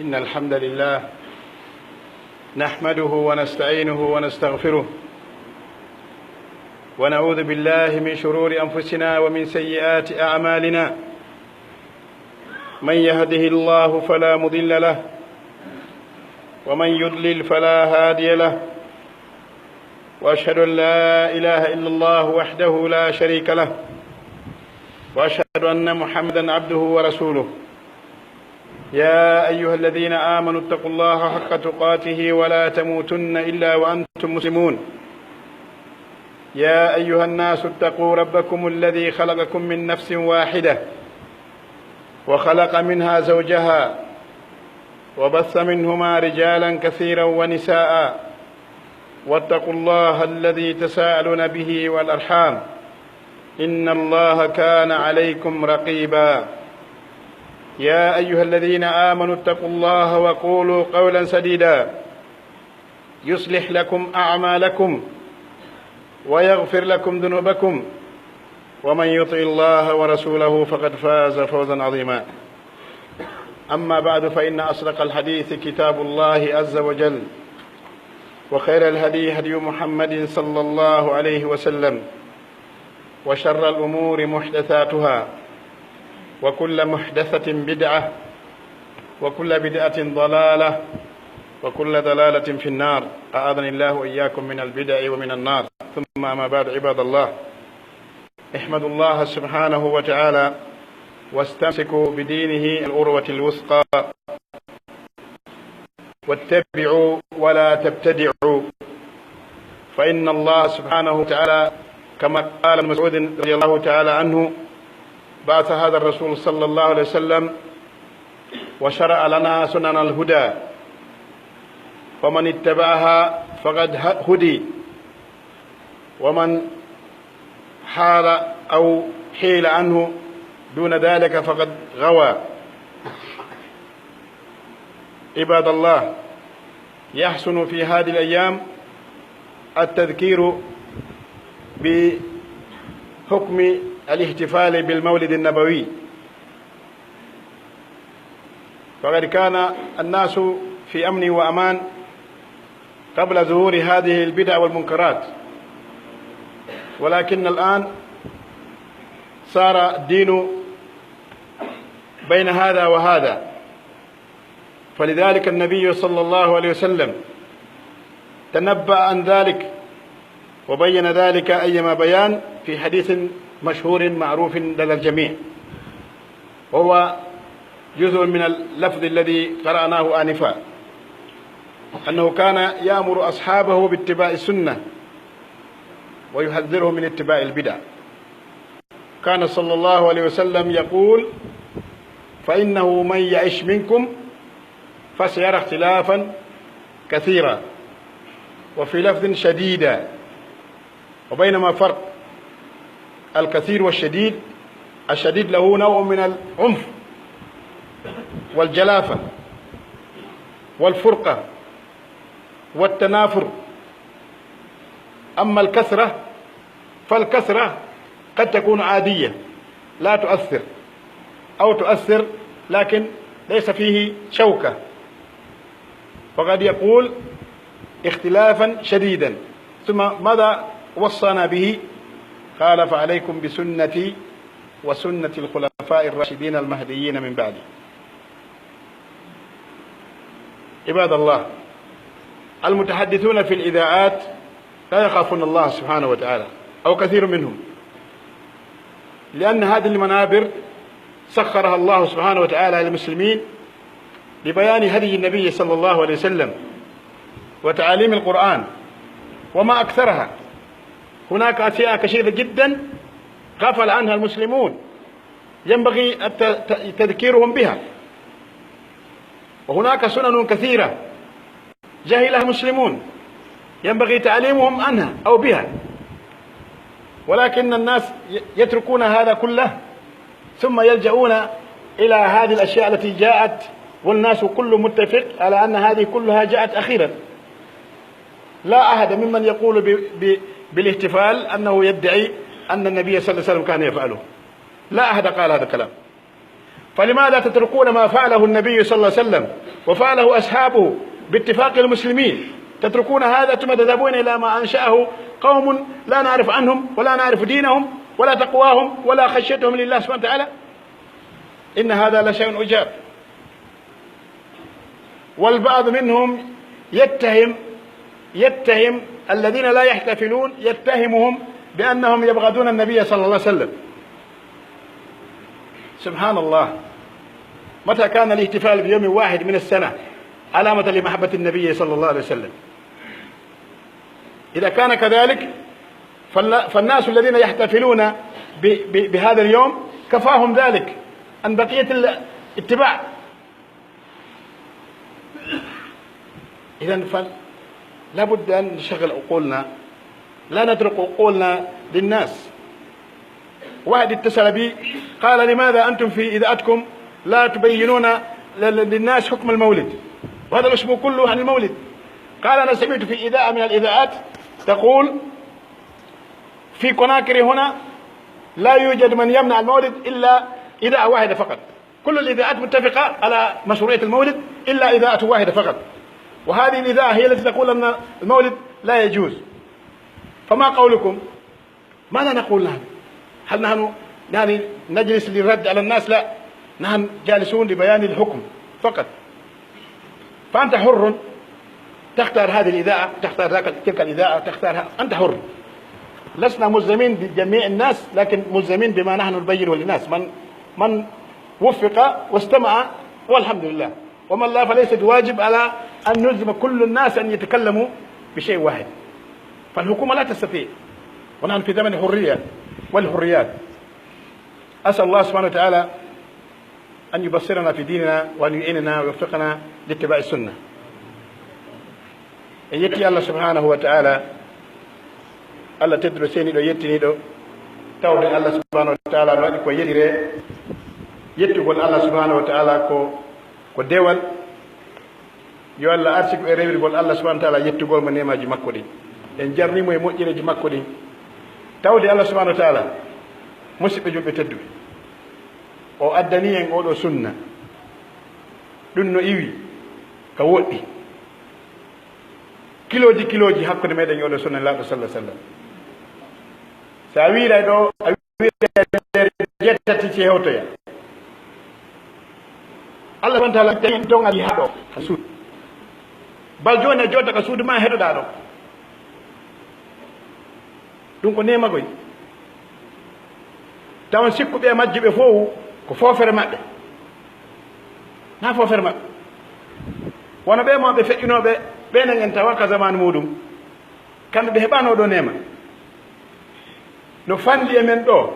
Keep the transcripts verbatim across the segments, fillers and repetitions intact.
إن الحمد لله نحمده ونستعينه ونستغفره، ونعوذ بالله من شرور أنفسنا ومن سيئات أعمالنا. من يهده الله فلا مضل له، ومن يضلل فلا هادي له، وأشهد أن لا إله إلا الله وحده لا شريك له، وأشهد أن محمدا عبده ورسوله. يا أيها الذين آمنوا اتقوا الله حق تقاته ولا تموتن إلا وأنتم مسلمون. يا أيها الناس اتقوا ربكم الذي خلقكم من نفس واحدة وخلق منها زوجها وبث منهما رجالا كثيرا ونساء، واتقوا الله الذي تساءلون به والأرحام، إن الله كان عليكم رقيبا. يا أيها الذين آمنوا اتقوا الله وقولوا قولا سديدا، يصلح لكم أعمالكم ويغفر لكم ذنوبكم، ومن يطع الله ورسوله فقد فاز فوزا عظيما. أما بعد، فإن أصدق الحديث كتاب الله عز وجل، وخير الهدي هدي محمد صلى الله عليه وسلم، وشر الأمور محدثاتها، وكل محدثة بدعة، وكل بدعة ضلالة، وكل ضلالة في النار. أعاذني الله وإياكم من البدع ومن النار. ثم أما بعد، عباد الله، احمدوا الله سبحانه وتعالى واستمسكوا بدينه العروة الوثقى، واتبعوا ولا تبتدعوا، فإن الله سبحانه وتعالى، كما قال ابن مسعود رضي الله تعالى عنه، بعث هذا الرسول صلى الله عليه وسلم وشرع لنا سنن الهدى، فمن اتبعها فقد ه-، هدي، ومن حال أو حيل عنه دون ذلك فقد غوى. عباد الله، يحسن في هذه الأيام التذكير بحكم الاحتفال بالمولد النبوي، فقد كان الناس في أمن وأمان قبل ظهور هذه البدع والمنكرات، ولكن الآن صار الدين بين هذا وهذا، فلذلك النبي صلى الله عليه وسلم تنبأ عن ذلك وبين ذلك أيما بيان في حديث مشهور معروف لدى الجميع، وهو جزء من اللفظ الذي قرأناه آنفا، أنه كان يأمر أصحابه باتباع السنة ويحذرهم من اتباع البدع. كان صلى الله عليه وسلم يقول: "فإنه من يعش منكم فسيرى اختلافا كثيرا"، وفي لفظ شديدا، وبينما فرق الكثير والشديد، الشديد له نوع من العنف والجلافة والفرقة والتنافر، أما الكثرة فالكثرة قد تكون عادية لا تؤثر، أو تؤثر لكن ليس فيه شوكة، فقد يقول اختلافا شديدا. ثم ماذا وصانا به؟ قال: "فعليكم بسنتي وسنة الخلفاء الراشدين المهديين من بعدي". عباد الله، المتحدثون في الإذاعات لا يخافون الله سبحانه وتعالى، أو كثير منهم، لأن هذه المنابر سخرها الله سبحانه وتعالى للمسلمين لبيان هدي النبي صلى الله عليه وسلم وتعاليم القرآن وما أكثرها. هناك أشياء كثيرة جدا غفل عنها المسلمون، ينبغي الت-، ت-، تذكيرهم بها. وهناك سنن كثيرة جهلها المسلمون ينبغي تعليمهم عنها أو بها، ولكن الناس ي-، يتركون هذا كله، ثم يلجؤون إلى هذه الأشياء التي جاءت، والناس كله متفق على أن هذه كلها جاءت أخيرا. لا أحد ممن يقول ب-، ب-، بالاحتفال أنه يدعي أن النبي صلى الله عليه وسلم كان يفعله. لا أحد قال هذا الكلام. فلماذا تتركون ما فعله النبي صلى الله عليه وسلم وفعله أصحابه باتفاق المسلمين؟ تتركون هذا ثم تذهبون إلى ما أنشأه قوم لا نعرف عنهم ولا نعرف دينهم ولا تقواهم ولا خشيتهم لله سبحانه وتعالى. إن هذا لشيء عجاب. والبعض منهم يتهم، يتهم الذين لا يحتفلون، يتهمهم بأنهم يبغضون النبي صلى الله عليه وسلم. سبحان الله، متى كان الاحتفال بيوم واحد من السنة علامة لمحبة النبي صلى الله عليه وسلم؟ إذا كان كذلك، فال-، فالناس الذين يحتفلون ب-، ب-، بهذا اليوم كفاهم ذلك عن بقية الاتباع. إذن فل-، لا بد أن نشغل عقولنا، لا نترك عقولنا للناس. واحد اتصل بي قال: "لماذا أنتم في إذاعتكم لا تبينون ل-، ل-، للناس حكم المولد؟ وهذا الأسبوع كله عن المولد." قال: "أنا سمعت في إذاعة من الإذاعات تقول في كوناكري هنا لا يوجد من يمنع المولد إلا إذاعة واحدة فقط. كل الإذاعات متفقة على مشروعية المولد إلا إذاعة واحدة فقط. وهذه الإذاعة هي التي تقول أن المولد لا يجوز. فما قولكم؟" ماذا نقول نحن؟ هل نحن، يعني، نجلس للرد على الناس؟ لا، نحن جالسون لبيان الحكم فقط. فأنت حر تختار هذه الإذاعة، تختار ذاك، تلك الإذاعة، تختار ه-، أنت حر. لسنا ملزمين بجميع الناس، لكن ملزمين بما نحن نبينه للناس. من، من وفق واستمع، والحمد لله. ومن لا، فليس بواجب على أن نلزم كل الناس أن يتكلموا بشيء واحد. فالحكومة لا تستطيع، ونحن في زمن حرية والحريات. أسأل الله سبحانه وتعالى أن يبصرنا في ديننا وأن يعيننا ويوفقنا لاتباع السنة. En yetti Allah subhanahu wa ta'ala, Allah tedduɗo seniɗo yettiniɗo, tawde Allah subhanahu wa ta'ala no waɗi ko yettire. Yettugol Allah subhanahu wa ta'ala ko, ko dewal. Yo Allah arsiku e rewirgol Allah subhanahu wa ta'ala yettugol mo neemaaji makko ɗin. En jarnii mo e moƴƴereeji makko ɗin. Tawde Allah subhanahu wa ta'ala, musiɓɓe julɓe tedduɓe, o addanii en oo ɗoo sunna. Ɗun no iwi ka woɗɗi. Kilooji, kilooji hakkunde meɗen e oo ɗoo sunna Nelaaɗo sallallahu alaihi wasallam. Si a wiiray ɗoo, a wiiray jeetati si hewtoya. Allah subhanahu wa ta'ala tawi en ton a yii haa ɗoo ka suudu. Bal jooni a jooɗii ka suudu maa heɗoɗaa ɗoo. Ɗun ko neema koy. Tawon sikkuɓe e majjuɓe fow ko foofere maɓɓe. Naa foofere maɓɓe. Wano ɓee mawɓe feƴƴunooɓe, ɓee non en tawa ka zamaanu muuɗum. Kamɓe ɓe heɓaano ɗoo neema. No fanɗi e men ɗoo,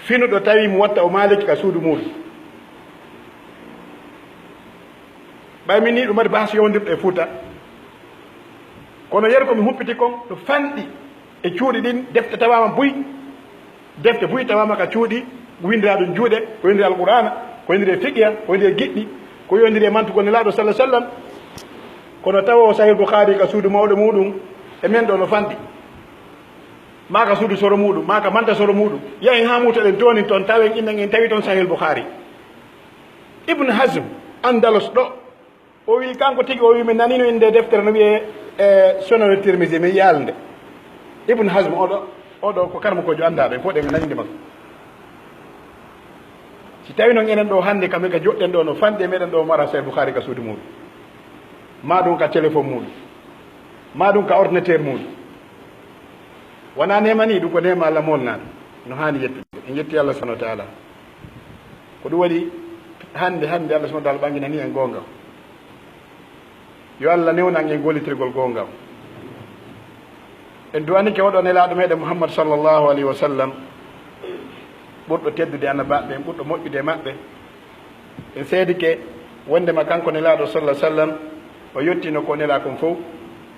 finuɗo tawi mo watta o maaliki ka suudu muuɗum. Ɓay min nii ɗun mari baasi yowondirɗo e Fuuta. Kono yeru ko mi humpiti kon, no fanɗi e cuuɗi ɗin, defte tawaama buy. Defte buy tawaama ka cuuɗi, ko windiraa ɗun juuɗe, ko windiraa Alqur'aana, ko windiraa fiqiha, ko windiraa giɗɗi, ko yowondiri e mantugol Nelaaɗo sallallahu alaihi wasallam. Kono tawo Sahih Bukhari ka suudu mawɗo muuɗum, e men ɗoo no fanɗi. Maa ka suudu soro muuɗum, maa ka manta soro muuɗum. Yahen haa muutoɗen toonin ton, tawen innen en tawi ton Sahih Bukhari. Ibn Hazm, Andalus ɗoo, o wi'i, kanko tigi, o wi'i, mi naniino innde deftere no wi'ee, e, Sunan Tirmidhi, mi yi'aali nde. Ibn Hazm, oo ɗoo, oo ɗoo ko karamokoojo anndaaɗo, en fow ɗen en nanii nde makko. Si tawii non enen ɗoo hannde, kamɓe ka joɗɗen ɗoo, no fanɗi e meɗen ɗoo mara Sahih Bukhari ka suudu muuɗum, maa ɗun ka téléphone muuɗum, maa ɗun ka ordinateur muuɗum, wanaa neema nii, ɗun ko neema Allah molnaaɗo, no haani yettude. En yetti Allah subhanahu wa ta'ala. Ko ɗun waɗi hannde, hannde Allah subhanahu wa ta'ala ɓanginanii en goonga. Yo Allah newnan en gollitirgol goonga. En du'anike oo ɗoo Nelaaɗo meɗen Muhammad sallallahu alaihi wa sallam, ɓurɗo teddude annabaaɓe ɓen, ɓurɗo moƴƴude e maɓɓe. En seedike wondema kanko Nelaaɗo sallallahu alaihi wa sallam, o yottiino ko o nelaa kon fow,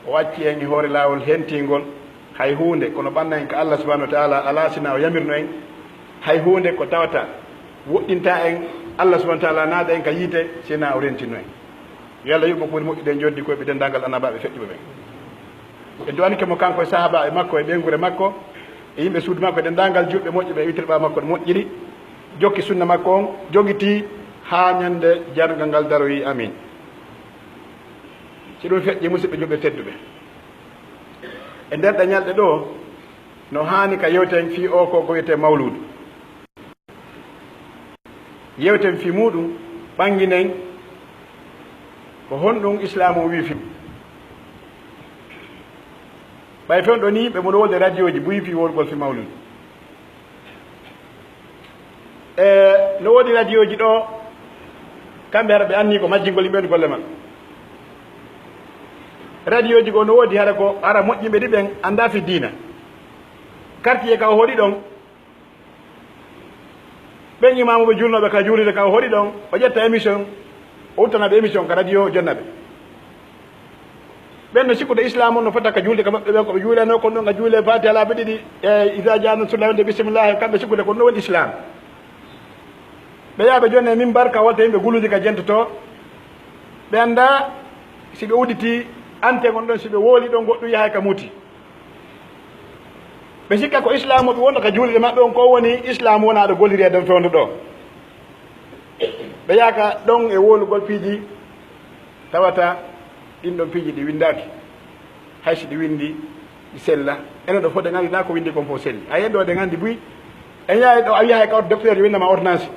o acci en e hoore laawol hentingol, hay huunde, kono ɓanna en ka Allah subhanahu wa ta'ala alaa si wonaa o yamirno en, hay huunde ko tawata woɗɗinta en Allah subhanahu wa ta'ala, naada en ka yiite, si wonaa o rentinno en. Yo Allah yoɓ mo ko ɓuri moƴƴude e njoɓdi ko e denndaangal annabaaɓe feƴƴuɓe ɓen. En du'anike mo kanko e sahaabaaɓe makko e ɓeynguure makko e yimɓe suudu makko e denndaangal julɓe moƴƴuɓe e witirɓe makko no moƴƴiri. jokki sunna makko on, jogitii haa ñande jargal ngal daroyi amin. Si ɗum feƴƴi, musidɓe julɓe tedduɓe, e nder ɗe ñalɗe ɗoo, no haani ka yewten fii oo ko ko wiyetee mawluudu. Yewten fii muuɗum, ɓannginen ko honɗum Islaamu on wi'i fii. Ɓay fewndo nii, ɓe mo no wonde radiyooji buy fii wowlugol fii mawluudu. E no woodi radiyooji ɗoo, kamɓe hara ɓe annii ko majjingol yimɓe woni golle maɓɓe. Radiyooji goo no woodi hara ko, hara moƴƴinɓe ɗi ɓen anndaa fii diina. Kartiye ka o hoɗi ɗon, ɓen imaamuɓe julnooɓe ka juulirde ka o hoɗi ɗon, o ƴetta émission, o uttana ɓe émission ka radio, o jonna ɓe. Ɓen no sikkude Islaam on no fota ka juulde ka maɓɓe ɓen, ko ɓe juulanoo kon ɗon, ka juule Faatiha laabi ɗiɗi, e Izaa jaa nasrullaahi, wonde bismillaahi, kamɓe sikkude kon ɗon woni Islaam. Ɓe yaha ɓe jonna e mimbar ka wonta yimɓe guluuji ka jentotoo. Ɓe anndaa si ɓe udditii antenne on ɗon, si ɓe wooli ɗon, goɗɗum yahay ka muuti. Ɓe sikka ko Islaamu ɓe wonta ka juulirde maɓɓe on, ko woni Islaamu wonaa ɗo golliri e ɗon fewndo ɗoo. Ɓe yaaka ɗon e wowlugol piiji, tawata ɗin ɗon piiji ɗi winndaaki. Hay si ɗi winndi, ɗi sella. Enen ɗoo fof ɗen anndi naa ko winndi kon fof selli. A yi'ay ɗoo ɗen anndi buy. En yahay ɗoo, a wi'a hay kawto docteur winnda ma ordonnance.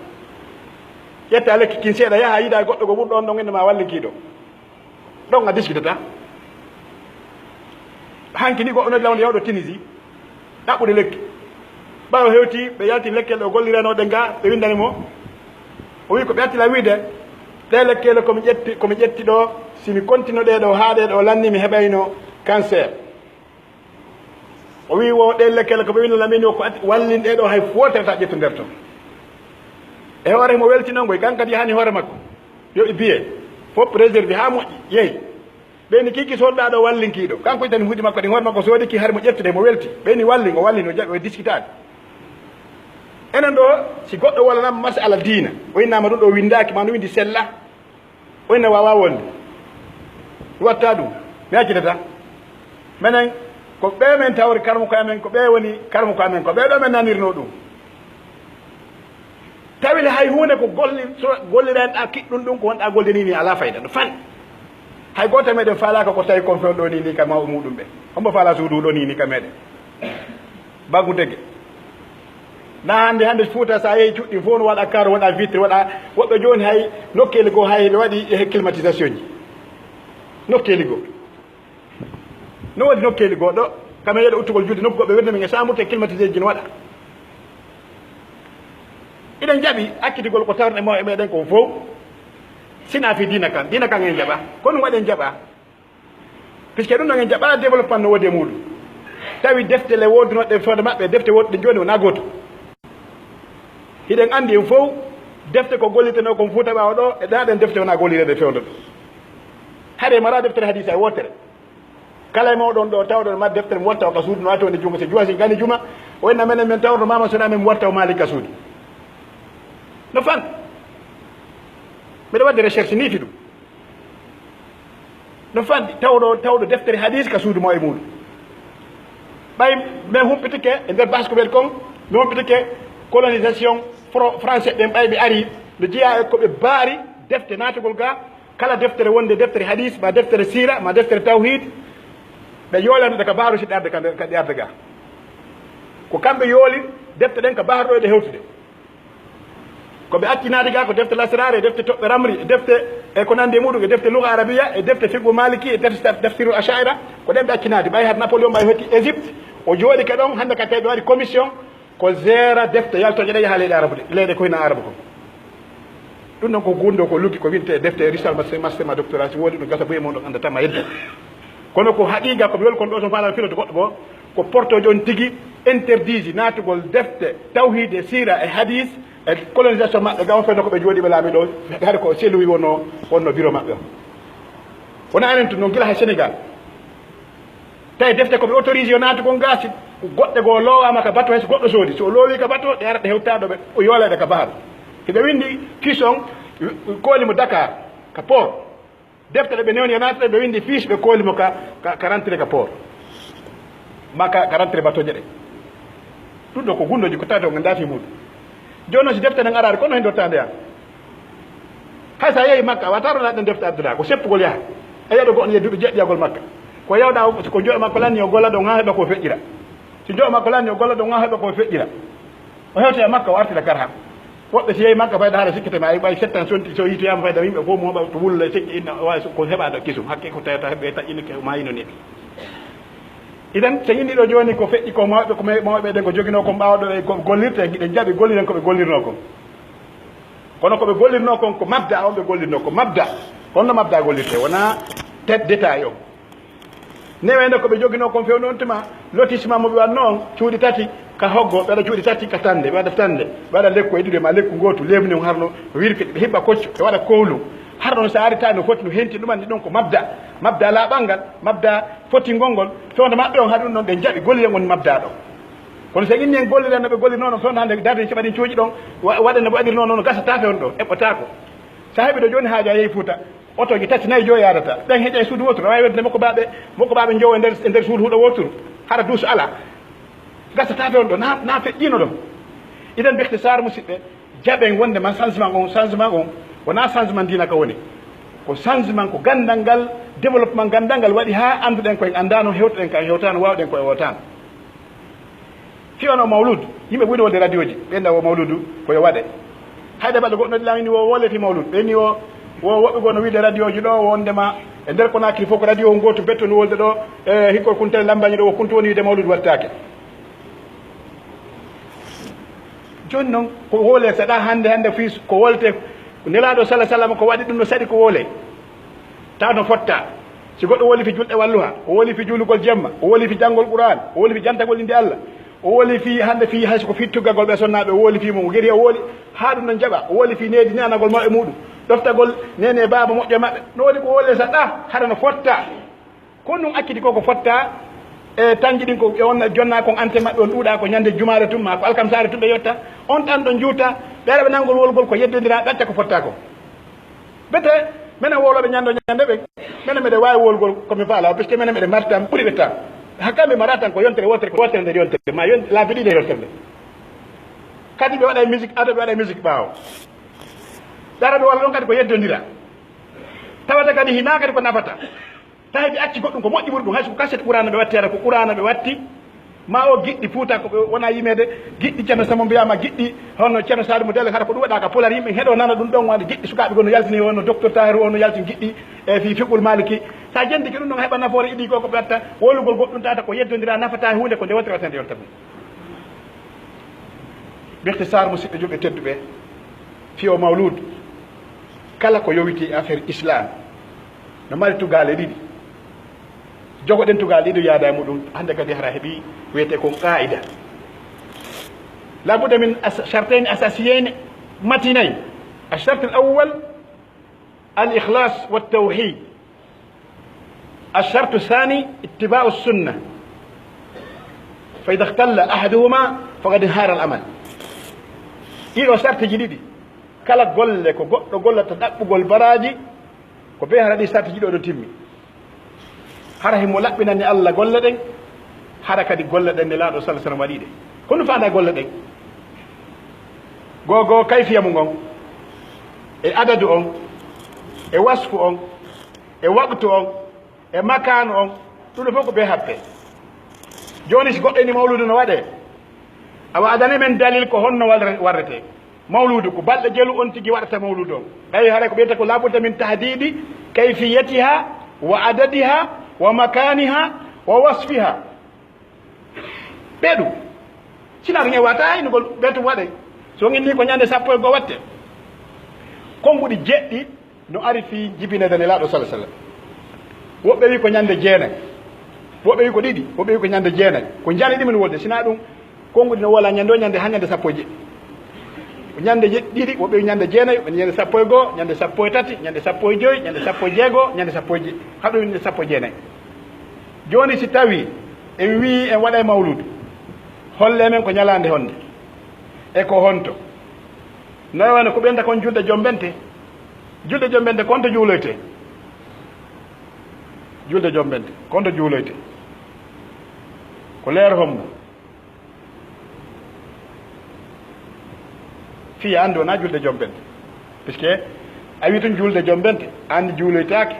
Ƴetta lekki kin seeɗa, yaha yiida goɗɗo ko ɓurɗo on ɗon winnda ma wallinkiiɗo. Ɗon a diskitata. Hanki ni goɗɗo noddi lamɗo yawɗo Tunisie, ɗaɓɓude lekki. Ɓawo hewti, ɓe yalti lekkele ɗo golliranoo ɗen ga, ɓe windani mo. O wi ko ɓe attila wiide, ɗee lekkele ko mi ƴetti, ko mi ƴetti ɗo, si mi kontino ɗee ɗo haa ɗee ɗo lanni, mi heɓayno cancer. O wi wo ɗee lekkele ko ɓe windani lamini o ko atti, wallin ɗee ɗo hay footere ta ƴettu nder ton. E hoore mo weltinoo ngoy, kan kadi hani hoore makko. Yoɓi biye, fof réserve haa moƴƴi, yehi. Ɓeyni kiki sooduɗaa ɗo wallinkiiɗo. Kanko itani huuɗi makko ɗin, hoore makko soodi ki hari mo ƴettude, mo welti. Ɓeyni wallin, o wallin, o jaɓi, o diskitaaki. Enen ɗo, si goɗɗo wallanama masala diina, o innama ɗum ɗo winndaaki, ma no winndi sella, o inna waawaa wonde. Mi watta ɗum, mi accitata. Menen, ko ɓe men tawri karmuko amen, ko ɓe woni karmuko amen, ko ɓe ɗo men nanirno ɗum. Tawi le hay huunde ko golli-, so golliranɗaa kiɗɗun ɗun, ko wonɗaa golde nii nii alaa fayda, no fan. Hay gooto e meɗen faalaaka ko tawi kon fewndo nii nii ka mawɓe muuɗum ɓe. Hombo faala suudu ɗo nii nii ka meɗen? Baggu dege. Na hannde, hannde Fuuta, sa yehi cuɗɗi fof no waɗa karo, waɗa vitre, waɗa, woɓɓe jooni hay nokkeeli goo hay ɓe waɗi e climatisation ji. Nokkeeli goo. No woodi nokkeeli goɗɗo, kamɓe yeɗa uttugol julde nokku goɗɗo, werde men e chambre te climatisé ji no waɗa. Iɗen jaɓi accitigol ko tawrɗe mo e meɗen kon fow, sina fi diina kan, diina kan en jaɓa, kono waɗen jaɓa. Puisque ɗum ɗon en jaɓa développement no woodi e muuɗum. Tawi defte le woodunoɗe fewndo maɓɓe, defte wooduɗe jooni wonaa gooto. Hiɗen anndi en fow, defte ko gollitenoo kon Fuuta Ɓaawo ɗo, e ɗaɗen defte wonaa gollireede fewndo ɗo. Hare mara deftere hadiisa e wootere. Kala e mooɗon ɗo tawɗon ma deftere mo watta o ka suudu no watta wonde junngo se juwa si gani juma, o inna menen men tawto mama sona men mo watta o Maalik ka suudu. No fan. Miɗo waɗde recherche ni fi ɗum. No fanɗi tawɗo, tawɗo deftere hadiis ka suudu mo e muuɗum. Ɓay men humpitike e nder baskuɓel kon, mi humpitike colonisation fro-, français ɓen ɓay ɓe ari, no jeyaa e ko ɓe baari defte naatugol ga, kala deftere wonde deftere hadiis, ma deftere siira, ma deftere tawhiid, ɓe yoolani ɗe ka bahru si ɗe arde ka nder, ka ɗe arde ga. Ko kamɓe yooli defte ɗen ka bahru ɗo e ɗe hewtude. Ko ɓe accinaade ga ko defte lasraare, e defte toɓɓe ramri, e defte e ko nandi e muɗum, e defte lugha arabiya, e defte fiqhu maliki, e defte taf-, tafsirul asha'ira, ko ɗen ɓe accinaade. Ɓay har Napoléon ɓay hoti Égypte, o jooɗike ɗon, hannde ka tawi ɓe waɗi commission, ko gérant defte yaltooje ɗe yaha leyɗe arabu ɗe, leyɗe ko hina arabu kon. Ɗum ɗon ko gunndo ko luggi ko winte e defte Richard Master, Master ma doctorat, si woodi ɗum gasa buye mon ɗon annda tama yedda. Kono ko haqiqa ko mi weli kon ɗo so faalaa filoto goɗɗo goo, ko portooje on tigi interdit ji naatugol defte tawhiid e siira e hadiis e colonisation maɓɓe ga on fenno ko ɓe jooɗi ɓe laami ɗo, hari ko Saint-Louis wonno, wonno bureau maɓɓe on. Wona enen tun non gila hay Sénégal. Tawi defte ko ɓe autorisé yo naatugol ga si goɗɗe goo loowaama ka bato hay so goɗɗo soodi. So o loowi ka bato, ɗe ara ɗe hewta ɗo ɓe, o yoola ɗe ka bahru. Hiɓe winndi fiche on, kooli mo Dakar, ka port. Defte ɗe ɓe newni e naatde, ɓe winndi fiche, ɓe kooli mo ka, ka, ka rentrée ka port. Ma ka, ka rentrée batooje ɗe. Ɗum ɗo ko gunndooji ko tawde on anndaa fii muuɗum. Jooni non, si defte ɗen araade, ko honno hen dottaande yaha? Hay so a yehi Makka, a waawataa ronaa ɗen defte addude, ko seppugol yaha. A yi'a ɗo goɗɗo yehi duuɓi jeeɗiɗagol Makka. Ko yawɗa o, ko joɗɗo makko lanni o golla ɗon haa heɓa ko feƴƴira. Si joɗɗo makko lanni o golla ɗon haa heɓa ko feƴƴira. O hewtoya Makka, o artira kar han. Woɓɓe si yehi Makka, fayda hara sikkete ma, ay ɓay settan sonti, so yitoyama fayda yimɓe fof mo waɗa to wulla e seƴƴi inna, o wawi so ko heɓa ɗo kisum. Hakke ko tawata ɓe taƴƴini ke mayino ni. Idan, so inni ɗo jooni ko feƴƴi ko mawɓe, ko mawɓe ɗen ko joginoo kon ɓaawo ɗo ɓe go-, gollirte, hiɗen jaɓi golliren ko ɓe gollirnoo kon. Kono ko ɓe gollirnoo kon ko mabda on ɓe gollirnoo, ko mabda. Kono no mabda gollirte, wonaa tête détail on. Neweende ko ɓe joginoo kon fewndo on tuma, lotissement mo ɓe waɗnoo on, cuuɗi tati ka hoggo, ɓe waɗa cuuɗi tati ka tannde, ɓe waɗa tannde, ɓe waɗa lekku e ɗiɗo, ma lekku ngootu, leemuni on harno wirke, ɓe hibba koccu, ɓe waɗa kowlu. Harno no so a aritaani no foti no henti ɗuman, ɗi ɗon ko mabda, mabda laaɓal ngal, mabda fotingol ngol, fewndo maɓɓe on, haɗi ɗum ɗon ɓe jaɓi gollirgol mabda ɗon. Kono so en inni en golliran no ɓe gollirnoo non, fewndo hannde darde en keɓa ɗin cuuɗi ɗon, wa-, waɗen no ɓe waɗirnoo non, gasataa fewndo ɗon, eɓɓotaako. So a heɓii ɗo jooni haaju a yehi Fuuta, otooji tati, nayi, joyi yaadata. Ɓen heƴa e suudu wooturu, a waawi waɗude makko baaɓe, makko baaɓe njowo e nder, e nder suudu huɗo wooturu, hara duuso alaa. Gasataa fewndo ɗon, na, na feƴƴiino ɗon. Idan, bi ikhtisar, musiɓɓe, jaɓen wonde ma changement on, changement on, wonaa changement diina ka woni. Ko changement, ko ganndal ngal, développement ganndal ngal waɗi haa annduɗen ko en anndaano, hewtuɗen ko en hewtaano, waawɗen ko en wootaano. Fii wano mawlud, yimɓe ɓuri wolde radioji, ɓe nda wo mawludu ko yo waɗe. Hayde baɗɗo goɗɗo noddi lan inni wo wole fii mawlud. Ɓe inni wo, wo woɓɓe goo no wiide radioji ɗo, wondema e nder Conakry fof ko radio on gooto betto no wolde ɗo, e hikko kuntele lambañi ɗo, wo kuntu woni wiide mawlud wattaake. Jooni non, ko wole saɗa hannde, hannde fii ko wolte, Nelaaɗo sala sallam ko waɗi ɗum no saɗi ko wole. Taw no fotta. Si goɗɗo woli fii julɗe walluha, o woli fii juulugol jemma, o woli fii janngol Qur'aan, o woli fii jantagol innde Allah, o woli fii hannde fii hay so ko fii tuggagol ɓe sonnaaɓe, o woli fii mum, o geri o woli, haa ɗum no jaɓa, o woli fii needi neanagol mawɓe muɗum, ɗoftagol nene e baaba moƴƴo maɓɓe. No woni ko wole saɗa, hara no fotta. Ko ɗum acciti ko, ko fotta e tanji ɗin ko ɓe on jonna kon ante maɓɓe, on ɗuuɗa ko ñande jumaare tun, ma ko alkamsaare tun ɓe yotta. On tan ɗon juuta, ɓe ara ɓe nangol wolgol ko yeddondira, ɓe acca ko fotta ko. Bete, menen woloɓe ñando ñande ɓen, menen meɗen waawi wolgol ko mi faala, puisque menen meɗen mari tan ɓuri ɓe tan. Hakka ɓe mara tan ko yontere wotere, ko wotere nder yontere, ma yon-, laabi ɗiɗi e yontere nde. Kadi ɓe waɗa e musique ado, ɓe waɗa e musique ɓaawo. Ɓe ara ɓe walla ɗon kadi ko yeddondira. Tawata kadi hinaa kadi ko nafata. Tawi ɓe acci goɗɗum ko moƴƴi ɓuri ɗum, hay so ko kaset Qur'aana ɓe watti, hara ko Qur'aana ɓe watti, ma o giɗɗi Fuuta ko ɓe wona yimeede, giɗɗi Ceerno Sambo mbiyaama, giɗɗi hono Ceerno Saalimu Delle, hara ko ɗum waɗa ka Pulaar, yimɓe heɗo nana ɗum ɗon, wano giɗɗi sukaaɓe goo no yaltini, wano Docteur Tahiru o no yaltini giɗɗi e fii fiqhul Maaliki. Sa jentike ɗum ɗon, a heɓa nafoore iɗi goo ko ɓe watta, wolugol goɗɗum tawata ko yeddondira, nafataa huunde, ko nde wotere wattande yonta ɗum. Bi ikhtisar, musiɓɓe julɓe tedduɓe, fii o mawlud, kala ko yowiti e affaire Islam, no mari tugaale ɗiɗi. Jogoɗen tugaale ɗiɗi yaada e muɗum, hannde kadi hara heɓi ko wiyetee kon qaa'ida. لابد من أس-، شرطين أساسيين متينين. الشرط الأول الإخلاص والتوحيد. الشرط الثاني اتباع السنة. فإذا اختل أحدهما فقد انهار العمل. Ɗiɗo sartiji ɗiɗi. Kala golle ko goɗɗo gollata ɗaɓɓugol baraaji, ko bee hara ɗi sartiji ɗiɗo ɗo timmi. Hara himo laɓɓinani Allah golle ɗen, hara kadi golle ɗen Nelaaɗo sallallaahu alayhi wa sallam waɗii ɗe. Ko honɗun faandaa golle ɗen? Goo goo kayfiya mun on, e adadu on, e wasfu on, e waqtu on, e makaanu on, ɗun ɗoo fow ko bee happee. Jooni si goɗɗo inni mawluudu no waɗee, awa adane men dalil ko honno walre-, warretee. Mawluudu ko balɗe jelu on tigi waɗata mawluudu on. Ɓay haray ko ɓe wiyata ko لابد من تحديد كيفيتها وعددها ومكانها ووصفها. Ɓee ɗun. Sinaa ɗun en waawataa aynugol ɓee tun waɗee. Si on inni ko ñande sappo e goo wattee. Konnguɗi jeɗɗi no ari fii jibineede Nelaaɗo sallallaahu alayhi wa sallam. Woɓɓe wi'i ko ñande jeenay. Woɓɓe wi'i ko ɗiɗi. Woɓɓe wi'i ko ñande jeenay. Ko njani ɗi min wolde. Sinaa ɗun, konnguɗi no woola ñande woo ñande haa ñande sappo e jeɗɗi. Ko ñande je-, ɗiɗi, woɓɓe wi'i ñande jeenay, woɓɓe ñande sappo e goo, ñande sappo e tati, ñande sappo e jowi, ñande sappo e jeego, ñande sappo e je-, haa ɗun ñande sappo e jeenay. Jooni si tawii en wi'i en waɗay mawluudu, hollee men ko ñalaande honde? E ko honto? No wano ko ɓe wi'ata kon julde jommbente. Julde jommbente ko honto juuloytee? Julde jommbente ko honto juuloytee? Ko leer hombo? Fii a anndi wonaa julde jombente. Puisque a wii tun julde jombente, a anndi juuloytaake.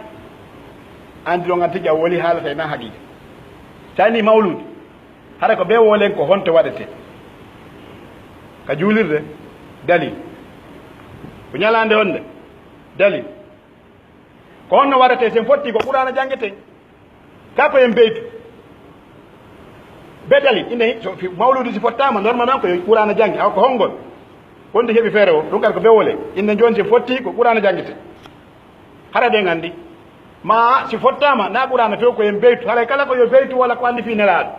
A anndi ɗon an tigi a woli haalata e na haqiiqa. Tani mawluudi. Hara ko bee woolen ko honto waɗetee? Ka juulirde, dalil. Ko ñalaande honde? Dalil. Ko honno waɗetee? Sen fotti ko Qur'aana janngetee. Ka ko en beytu. Be dalil, inde hi-, so fi-, mawluudi si fottaama, normalement ko yo Qur'aana jannge. Awa ko honngol? Wonde heɓi feere o, ɗum kadi ko be wole. Inde jooni si fotti ko Qur'aana janngetee. Hara ɗen anndi. Ma si fottaama, na Qur'aana few ko en beytu. Haray kala ko yo beytu walla ko anndi fii Nelaaɗo.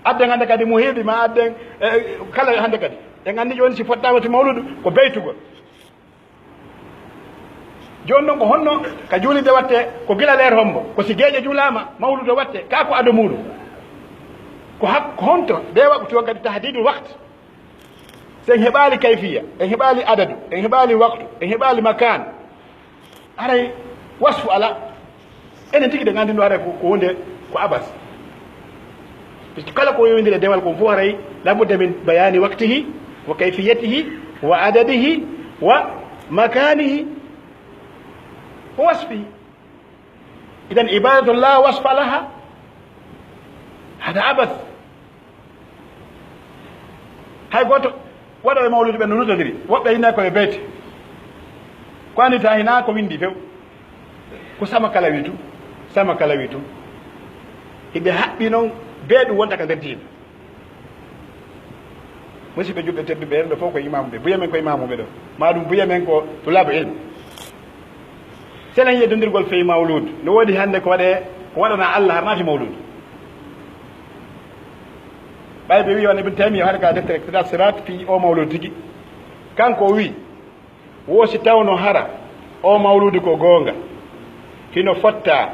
Adden hannde kadi muhiiɓe ma adden, eh, kala hannde kadi. En anndi jooni si fottaama to mawluudu, ko beytugol. Jooni non ko honno ka juulirde wattee, ko gila leer hombo, ko si geeƴe juulaama, mawluudu wattee, ka ko ado muuɗum. Ko hak-, ko honto, ɓe waɗu toon kadi tahdiidul waqt. Sen heɓaali kayfiya, en heɓaali adadu, en heɓaali waqtu, en heɓaali makaan. Haray wasfu alaa. Enen tigi ɗen anndi no haray ko, ko wonde ko abas. Puisque kala ko yowindiri e dewal kon fof haray la budda min bayani waqtihi wa kayfiyatihi wa adadihi wa makanihi wa wasfihi. Idan ibadatu la wasfa laha. Hada abas. Hay gooto waɗooɓe mawluudu ɓe no luttondiri. Woɓɓe hinaa ko ɓe beyti. Ko anndi ta hinaa ko winndi few. Ko sama kala wi tun. Sama kala wi tun. Hiɓe haɓɓi non bee ɗum wonta ka nder diina. Musidɓe julɓe tedduɓe, en ɗo fof ko imaamuɓe. Buye men ko imaamuɓe ɗo. Maa ɗum buye men ko tulaaɓe ilmu. Senen yeddondirgol fii mawluudu. No woodi hannde ko waɗee, ko waɗanaa Allah har naati mawluudu. Ɓay ɓe wi'i on Ibn Taymiya haɗa ka deftere Iqtidaa Siraat fii o mawluudu tigi. Kanko o wi'i, wo si tawno hara o mawluudu ko goonga, hino fotta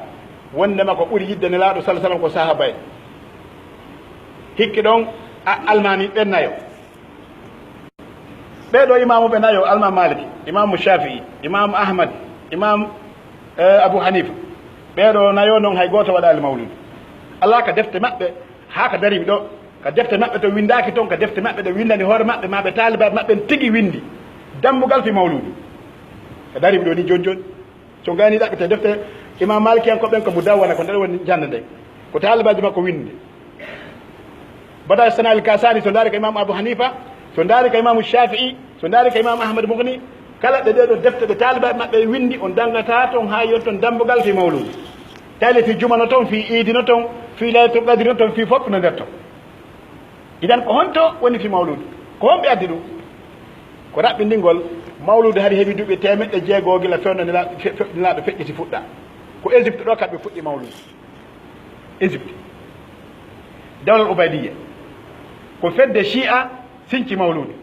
wondema ko ɓuri yidde Nelaaɗo sallallaahu alayhi wa sallam ko sahaaba en. Hikki ɗon a almaami ɓen nayo. Ɓee ɗoo imaamu ɓe nayo, Almaam Maalik, Imaamu Shaafi'i, Imaamu Ahmad, Imaamu, eh, Abu Haniifa. Ɓee ɗoo nayo non hay gooto waɗaali mawluudu. Alaa ka defte maɓɓe, haa ka darimi ɗoo. Ka defte maɓɓe to winndaaki ton, ka defte maɓɓe ɗe winndani hoore maɓɓe, maa ɓe taalibaaɓe maɓɓe tigi winndi. Dambugal fii mawluudu. Ka darimi ɗoo ni jooni jooni. So gayni ɗaɓɓite defte Imam Malikiyankoɓe ɓen ko Mudawwana, ko nder woni jannde nden. Ko taalibaaji makko winndi. Bada Sana'il Kasani, so ndaari ka Imam Abu Hanifa, so ndaari ka Imam Shafi'i, so ndaari ka Imam Ahmad Mughni, kala ɗe ɗee ɗoo defte ɗe taalibaaɓe maɓɓe winndi, on danngataa ton haa yonton dambugal fii mawluudu. Tawi fii juma no ton, fii iidi no ton, fii laylatul qadri no ton, fii fof no nder ton. Idan ko honto woni fii mawluudu? Ko honɓe addi ɗum? Ko raɓɓindingol mawluudu hari heɓi duuɓi teemeɗɗe jeego gila fewndo Nela-, fe-, fe-, Nelaaɗo feƴƴiti fuɗɗa. Ko Égypte ɗoo kamɓe fuɗɗi mawluudu. Égypte. Dawlal Ubaydiyya. Ko fedde Shi'a sinci mawluudu.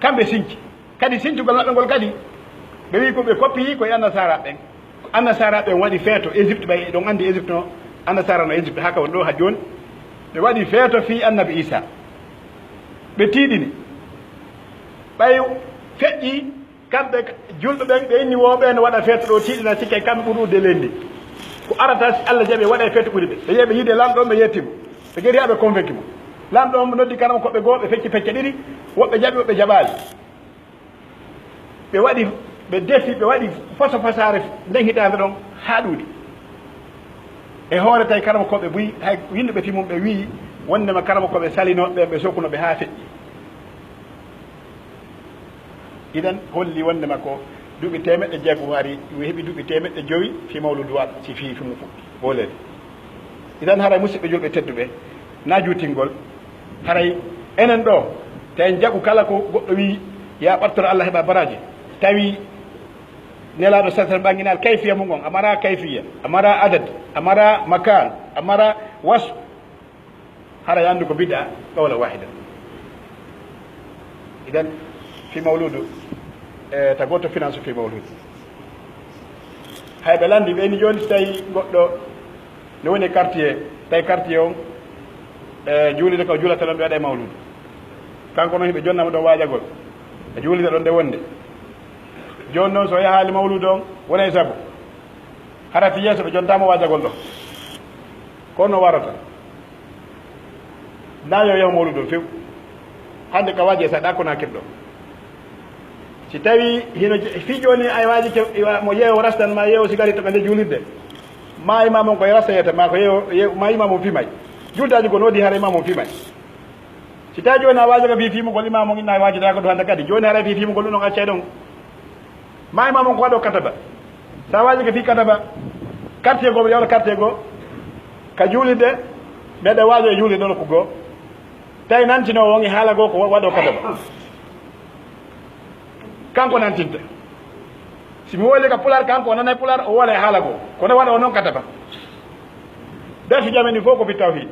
Kamɓe sinci. Kadi sincugol maɓɓe ngol kadi, ɓe wi'i ko ɓe koppiyi ko e Annasaara ɓen. Annasaara ɓen waɗi feeto Égypte, ɓay eɗon anndi Égypte no, Annasaara no Égypte haa ka woni ɗoo haa jooni. Ɓe waɗi feeto fii Annabi Iisaa. Ɓe tiiɗini. Ɓay feƴƴi, kamɓe julɓe ɓen, ɓe inni wo ɓe no waɗa feeto ɗoo, tiiɗina, sikkay kamɓe ɓuri ɓurdude leydi. Ko arata si Alla jaɓi waɗay feeto ɓuri ɓe. Ɓe yehi ɓe yiide lanɗo on, ɓe yetti mo. Ɓe gari haa ɓe convaincu mo. Lanɗo on noddi karamokooɓe goo, ɓe fecci pecce ɗiɗi, woɓɓe jaɓi, woɓɓe jaɓaali. Ɓe waɗi, ɓe defi, ɓe waɗi faso fasaare nden hitaande ɗon haa ɗuuɗi. E hoore tawi karamokooɓe buy, hay winduɓe fii mum ɓe wi'i wondema karamokooɓe salinooɓe ɓe, ɓe sokunoo ɓe haa feƴƴi. Idan holli wondema ko duuɓi teemeɗɗe jeego hari, o heɓi duuɓi teemeɗɗe jowi fii mawluudu waɗa, si fii, fii mo fuɗɗi. Wooleede. Idan haray, musidɓe julɓe tedduɓe, na juutingol, haray enen ɗoo, ta en jaɓu kala ko goɗɗo wi'i, ya ɓartoro Allah heɓa baraaji, tawi Nelaaɗo sallallahu alaihi wasallam ɓanginaa kayfiya mum on, a maraa kayfiya, a maraa adad, a maraa makaan, a maraa wasf, haray anndu ko bid'a, qawlan waahidan. Idan, fii mawluudu, e, ta gooto finance fii mawluudu. Hay ɓe lanndi, ɓe ni jooni, si tawi goɗɗo no woni e quartier, tawi quartier on, e, juulirde ka o juulata ɗon, ɓe waɗa e mawluudu. Kanko non, hiɓe jonnamo ɗon waajagol. E juulirde ɗon nde wonde. Jooni non, so yahaali mawluudu on, wona e sago. Hara fii yeeso ɓe jontaamo waajagol ɗon. Ko no warata. Na yo yahu mawluudu on few. Hannde ka waaji e saɗa ko nakirɗo. Si tawi hino je-, fii jooni ay waaji ke, iwa mo yeewo rastan ma yeewo sigaret to ka nde juulirde. Ma imaam on ko e rasta yeta ma ko yeewo, yeewo, ma imaam on fimay. Jultaaji ko noodi hara imaam on fimay. Si tawi jooni a waaji ka fii fimugol imaam on inna waaji da ko ɗo hannde kadi. Jooni hara fii fimugol ɗum on accay ɗon. Ma imaam on ko waɗo kataba. Sa waaji ka fii kataba. Quartier goo, ɓe ƴawta quartier goo. Ka juulirde, ɓe ɗa waajo e juulirde nokku goo. Tawi nantinoowo on e haala goo ko waɗo kataba. Kanko nantinta. Si mi woli ka pulaar, kanko o nanay pulaar, o wala e haala goo. Kono waɗa o non kataba. Darsu jami ni fof ko fi tawhid.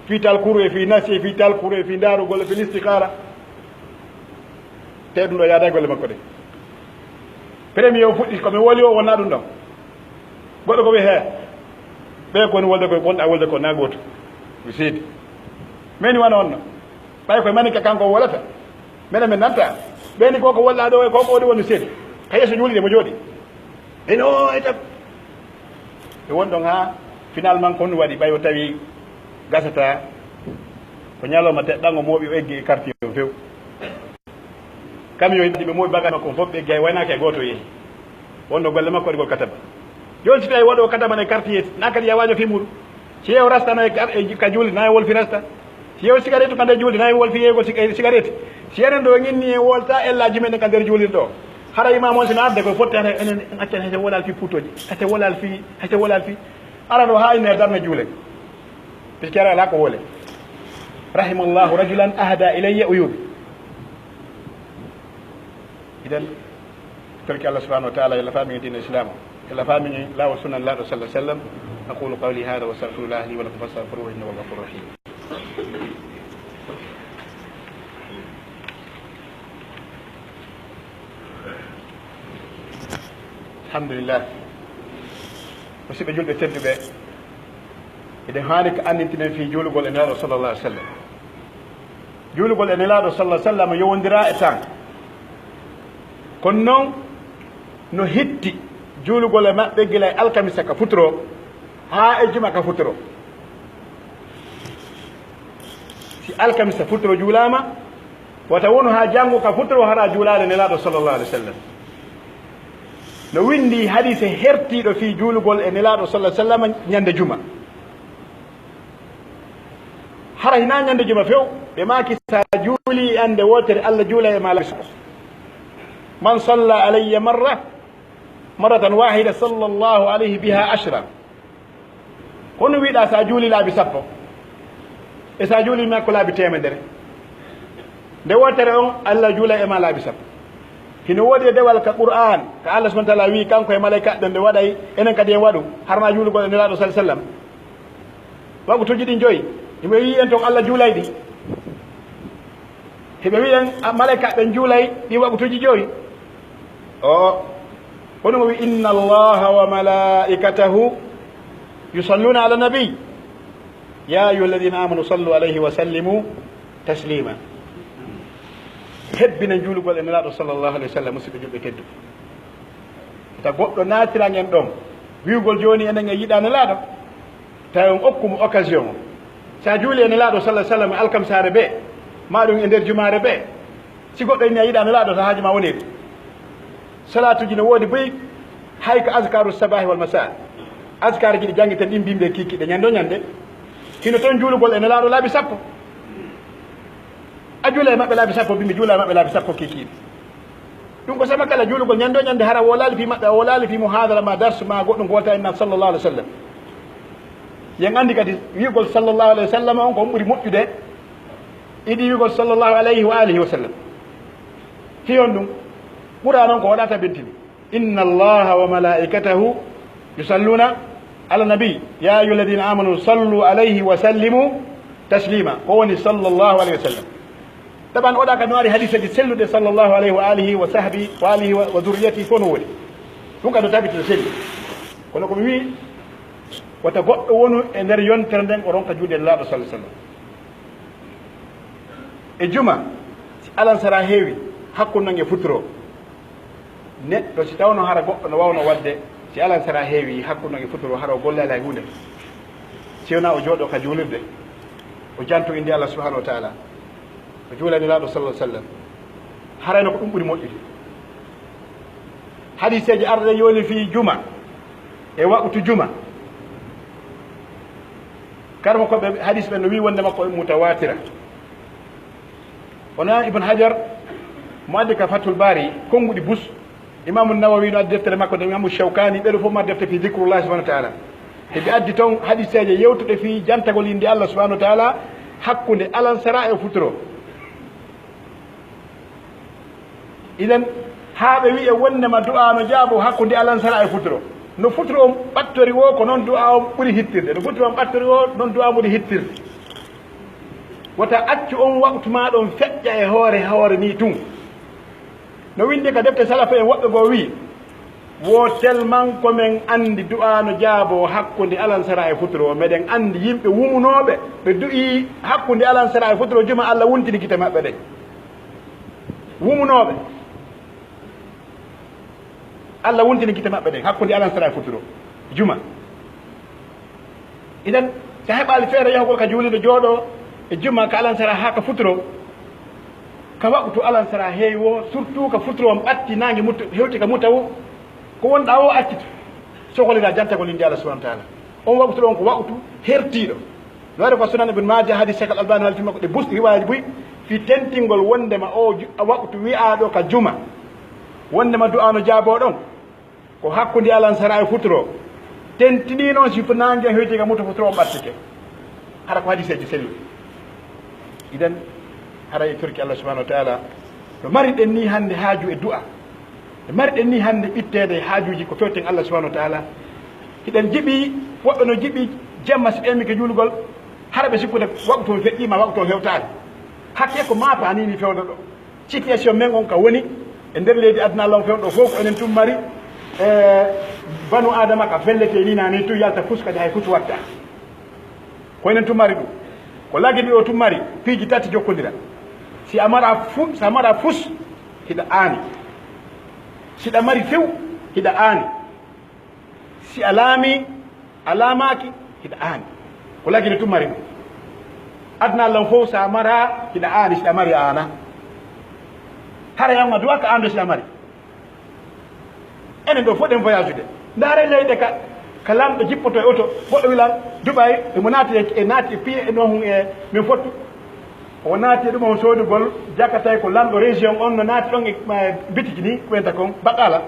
Fi talkuru e fi nasi e fi talkuru e fi ndaarugol e fi listikhara. Te ɗum ɗo yaada e golle makko ɗe. Premier o fuɗɗi, ko mi woli o wonna ɗum ɗon. Goɗɗo ko wi'i, "He, ɓe kon wolde ko, kon a wolde ko na gooto." Mi seedi. Meni wano onno. Ɓay koye manin ka kanko o wolata. Menen men nanta. Ɓeni ko ko wolɗa ɗo e ko ko woni woni seedi. Ka yeeso juulirde mo jooɗi. Ɓen o e tab-, ɓe won ɗon haa finalement kon waɗi ɓay o tawi gasata ko ñalawma teɗɗango mooɓi o eggi e quartier o few. Camion yiɗi ɓe mooɓi bagage makko fof ɓe eggi hay waynaaka e gooto yehi. Wonno golle makko waɗi ko kataba. Jooni si tawi waɗo kataba ne quartier, na kadi ya waajo fimuru. Si yeewo rasta na e kar-, e ka juuli, na e wolfi rasta. Si yeewo sigaret ka nder juuli, na e wolfi yeego siga-, sigaret. Si enen ɗo en inni en wolta ellaaji men ka nder juulirɗo. Hara imaam on si na arde ko fotti hara enen en accan hete wolal fi puutooji, hete wolal fi, hete wolal fi. Ara ɗo haa iner darna juulen. Piskere alaa ko wole. Rahimallahu rajulan ahda ilayya uyubi. Idan, torki Allah subhanahu wa ta'ala, yalla faami diina Islam, yalla faami laawol sunna Nulaaɗo sallallahu alaihi wasallam. أقول قولي هذا وأستغفر الله لي ولكم فاستغفروه إنه هو الغفور الرحيم. Alhamdulillah. Musidɓe julɓe tedduɓe, eɗen haani ko anndintinen fii juulugol e Nelaaɗo sallallahu alaihi wasallam. Juulugol e Nelaaɗo sallallahu alaihi wasallam yowondiraa e tan. Kono non no hitti juulugol e maɓɓe gila e alkamisa ka futuro haa e juma ka futuro. Si alkamisa futuro juulaama, wata wonu haa janngo ka futuro hara juulaali Nelaaɗo sallallahu alaihi wasallam. No winndi hadiise hertiiɗo fii juulugol e Nelaaɗo sallallahu alaihi wasallam ñande juma. Hara hinaa ñande juma few, ɓe maaki, sa juuli e annde wootere, Alla juula e maa laabi sappo. من صلى علي مرة، مرة واحدة صلى الله عليه بها عشرا. Kono wiɗa sa juuli laabi sappo, e sa juuli makko laabi teemedere, nde wootere on, Alla juula e maa laabi sappo. Hino woodi e dewal ka Qur'an, ka Alla subhanahu wa ta'ala wi'i kanko e malaa'ika ɓen ɓe waɗay, enen kadi en waɗu, harma juulugol e Nelaaɗo sallallahu alaihi wasallam. Waqtuuji ɗin joyi, himo wi'i en ton Alla juulay ɗi. Hiɓe wi'i en, a, malaa'ika ɓen juulay ɗi waqtuuji joyi. O, kono mo wi'i, إن الله وملائكته يصلون على النبي يا أيها الذين آمنوا صلوا عليه وسلموا تسليما. Hebbinen juulugol e Nelaaɗo sallallahu alaihi wasallam, musidɓe julɓe tedduɓe. Ta goɗɗo naatiran en ɗon, wi'ugol jooni enen en yiɗa Nelaaɗo, tawi on okku mo occasion o. Sa juuli e Nelaaɗo sallallahu alaihi wasallam alkamsaare bee, maa ɗum e nder jumaare bee, si goɗɗo inni a yiɗa Nelaaɗo, ta haaju ma woni ɗum. Salaatuuji no woodi buy, hay ko azkaru sabahi wal masa. Azkaruuji ɗi janngiten ɗin bimbi kiikiiɗe ñande o ñande. Hino ton juulugol e Nelaaɗo laabi sappo. A juula e maɓɓe laabi sappo, bimbi juula e maɓɓe laabi sappo kiikiiɗe. Ɗum ko sama kala juulugol ñande o ñande hara wolaali fii maɓɓe, a wolaali fii muhaadara ma darsu ma goɗɗum ko wonta e Nelaaɗo sallallahu alaihi wasallam. Yen anndi kadi wi'ugol sallallahu alaihi wasallam on ko on ɓuri moƴƴude. Idi wi'ugol sallallahu alaihi wa alihi wasallam. Fii on ɗum, Qur'an on ko waɗa tabintini. إن الله وملائكته يصلون على النبي يا أيها الذين آمنوا صلوا عليه وسلموا تسليما. Ko woni sallallahu alaihi wasallam. Taban oɗa ka no ari hadiseeji selluɗe sallallahu alaihi wa alihi wa sahbihi wa alihi wa, wa zurriyati fof no woni. Ɗum ka no tabiti no selli. Kono ko mi wi'i, wata goɗɗo wonu e nder yontere nden o ronka juuɗe Nelaaɗo sallallahu alaihi wasallam. E juma, si alansara heewi, hakkunde non e futuro. Neɗɗo si tawno hara goɗɗo no wawno wadde, si alansara heewi, hakkunde non e futuro hara o gollaali hay huunde. Si wonaa o jooɗo ka juulirde, o janto innde Allah subhanahu wa ta'ala. Ko juulani Nulaaɗo sallallahu alaihi wasallam. Harayno ko ɗum ɓuri moƴƴude. Hadiseeji arɗe yooli fii juma e waqtu juma. Karmo ko ɓe hadis ɓen no wi'i wonde makko e mutawatira. Wona Ibn Hajar mo addi ka Fathul Bari, konnguɗi bus, Imaamu Nawawi no addi deftere makko nde, Imaamu Shawkani, ɓeɗo fof mari defte fii dikrullahi subhanahu wa taala. Hiɓe addi ton hadiseeje yewtuɗe fii jantagol innde Allah subhanahu wa taala hakkunde alansara e futuro. Idan, haa ɓe wi'e wonnde ma du'a no jaabo hakkunde alansara e futuro. No futuro on ɓattori woo, ko non du'a on ɓuri hittirde. No futuro on ɓattori woo, non du'a on ɓuri hittirde. Wota accu on waqtu maa ɗon feƴƴa e hoore hoore nii tun. No windi ka defte salafu en woɓɓe goo wi'i, wo tellement ko men anndi du'a no jaaboo hakkunde alansara e futuro, meɗen anndi yimɓe wumunooɓe, ɓe du'ii hakkunde alansara e futuro, juma Alla wuntini gite maɓɓe ɗen. Wumunooɓe. Alla wuntini gite maɓɓe ɗen hakkunde alansara e futuro, juma. Idan, si a heɓaali feere yahugol ka juulirde jooɗoo e juma ka alansara haa ka futuro, ka waqtu alansara heewi woo, surtout ka futuro on ɓatti naange muta-, hewti ka muta woo, ko wonɗaa woo accita, sogolira jantagol innde Allah subhanahu wa taala. On waqtu ɗon ko waqtu hertiiɗo. No waɗi ko Sunan Ibn Maaja, hadis Sheikh Al-Albani halfi makko ɗe busti riwaayaji buy fii tentingol wondema o ju-, waqtu wi'aaɗo ka juma, wondema du'a no jaaboo ɗon. Ko hakkunde alansara e futuro. Tentinii non si fu naange hoyti ka muta futuro on ɓattike. Hara ko hadiseeji selluɗi. Idan, hara e torki Allah subhanahu wa taala, no mari ɗen ni hannde haaju e du'a. No mari ɗen ni hannde ɓitteede e haajuuji ko fewten Allah subhanahu wa taala. Hiɗen jiɓi, woɓɓe no jiɓi jemma si ɓe imike juulugol, hara ɓe sikkude waqtu on feƴƴiima, waqtu on hewtaali. Hakke ko maafa ni ni fewndo ɗo. Situation men on ka woni e nder leydi aduna lon fewndo fof ko enen tun mari, e banu Adama ka fellete ni na ni tun yalta fus kadi hay fus watta. Ko enen tun mari ɗum. Ko lagidi o tun mari piiji tati jokkondira. Si a mara fu-, si a mara fus, hiɗa aani. Si ɗa mari few, hiɗa aani. Si a laami, a laamaaki, hiɗa aani. Ko lagine tun mari ɗum. Aduna lan fof, si a mara, hiɗa aani, si a mari, a aana. Hara yamma duwa ka ando si a mari. Enen ɗo fof ɗen voyage de. Ndaare leyɗe ka, ka lamɗo jippoto e oto, goɗɗo wilan, Dubai, emo naati e, e naati e piye e nohun e min fottu. O naati e ɗum on soodugol, jakatay ko lanɗo région on no naati ɗon e, e bitiki ni, ko wenta kon, baqqala.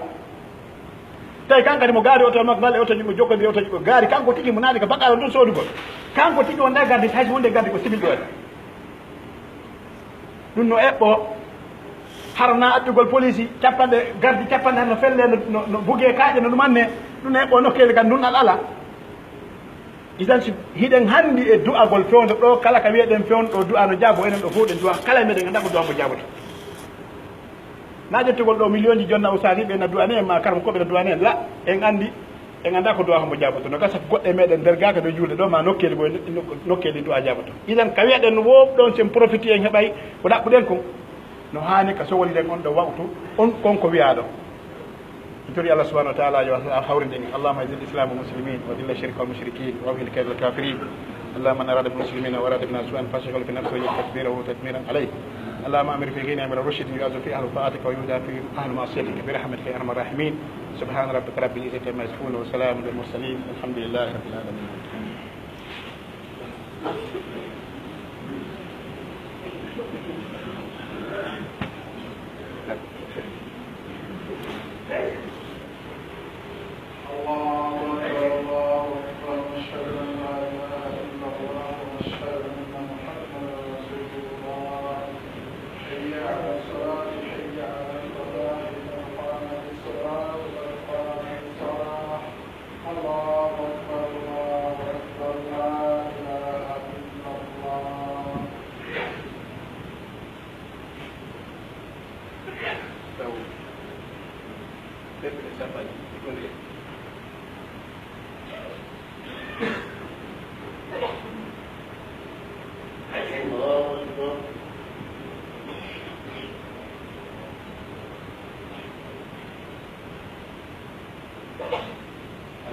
Tawi kan kadi mo gaari oto makko, walla e otoji mo jokkodiri otoji ko gaari, kanko tigi mo naati ka baqqala ɗum soodugol. Kanko tigi wonda gardi, hay so wonde gardi ko civil ɗo waɗi. Ɗum no eɓɓo, hara na addugol police capanɗe, gardi capanɗe hara no felle, no, no, no bugee kaaƴe, no ɗum anne, ɗum no eɓɓo nokkeeli kan ɗum alala. Idan si hiɗen hanndi e du'agol fewndo ɗo, kala ka wi'eɗen fewndo ɗo du'a no jaabo, enen ɗo fof ɗen du'a, kala e meɗen annda ko du'a mo jaaboto. Na ƴettugol ɗo miliyonji jonna o sani ɓe na du'ane en ma karma ko ɓe na du'ane en la, en anndi, en annda ko du'a mo jaaboto. No gasa ko goɗɗe meɗen nder gaaka ɗo juulde ɗo ma nokkeeli boy, nokkeeli du'a jaaboto. Idan ka wi'eɗen wo ɗon sen profiti en heɓay ko ɗaɓɓuɗen kon. No haani ka sowoliren on ɗo waqtu, on kon ko wi'aaɗo. En tori Allah subhanahu wa ta'ala yo Allah hawrinde en. اللهم أعز الإسلام والمسلمين وأذل الشرك والمشركين وأوهن كيد الكافرين. اللهم من أراد بالمسلمين وأراد بنا سوءا فاشغله في نفسه واجعل تدبيره تدميرا عليه. اللهم أمره في غنى من رشد يعز فيه أهل طاعتك ويهدى فيه أهل معصيتك برحمتك يا أرحم الراحمين. سبحان ربك رب العزة عما يصفون وسلام على المرسلين والحمد لله رب العالمين. الله أكبر، الله أكبر، أشهد أن لا إله إلا الله، أشهد أن محمدا رسول الله. حي على الصلاة، حي على الفلاح، قد قامت الصلاة، قد قامت الصلاة. الله أكبر، الله أكبر، لا إله إلا الله. الله أكبر.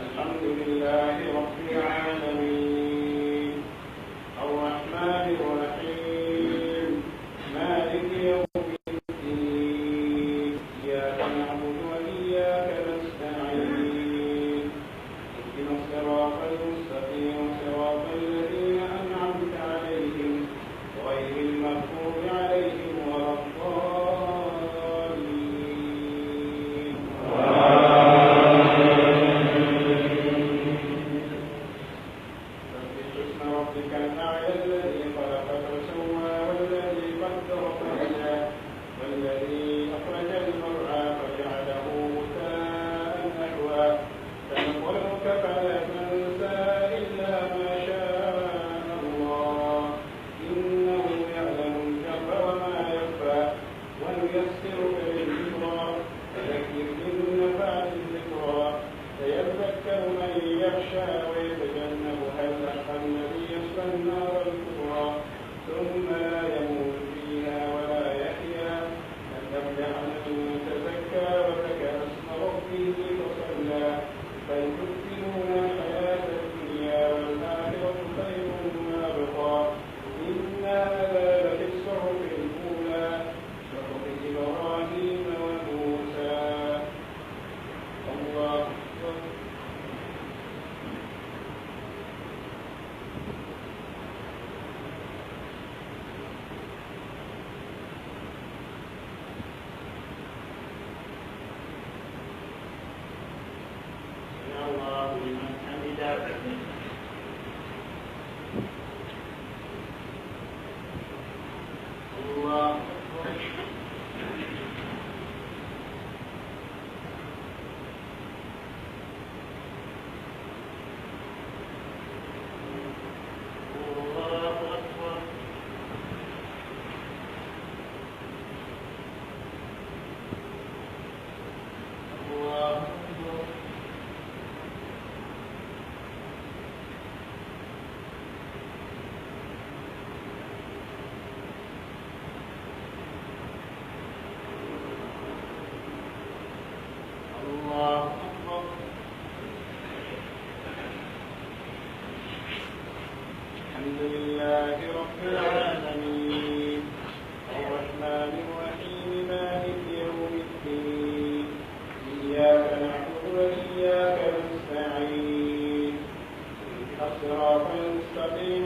الحمد لله رب العالمين. الرحمن الرحيم. النار الكبرى ثم لا يموت فيها ولا يحيا قد أفلح من تزكى وذكر اسم ربه فصلى بل تؤثرون الحياة الدنيا والآخرة خير وأبقى إن هذا لفي الصحف الأولى صحف إبراهيم وموسى الله أكبر. سمع الله لمن حمده. الله أكبر. الله أكبر. الله أكبر. الله أكبر. الحمد لله رب العالمين. الرحمن الرحيم. مالك يوم الدين. إياك نعبد وإياك نستعين. اهدنا الصراط المستقيم.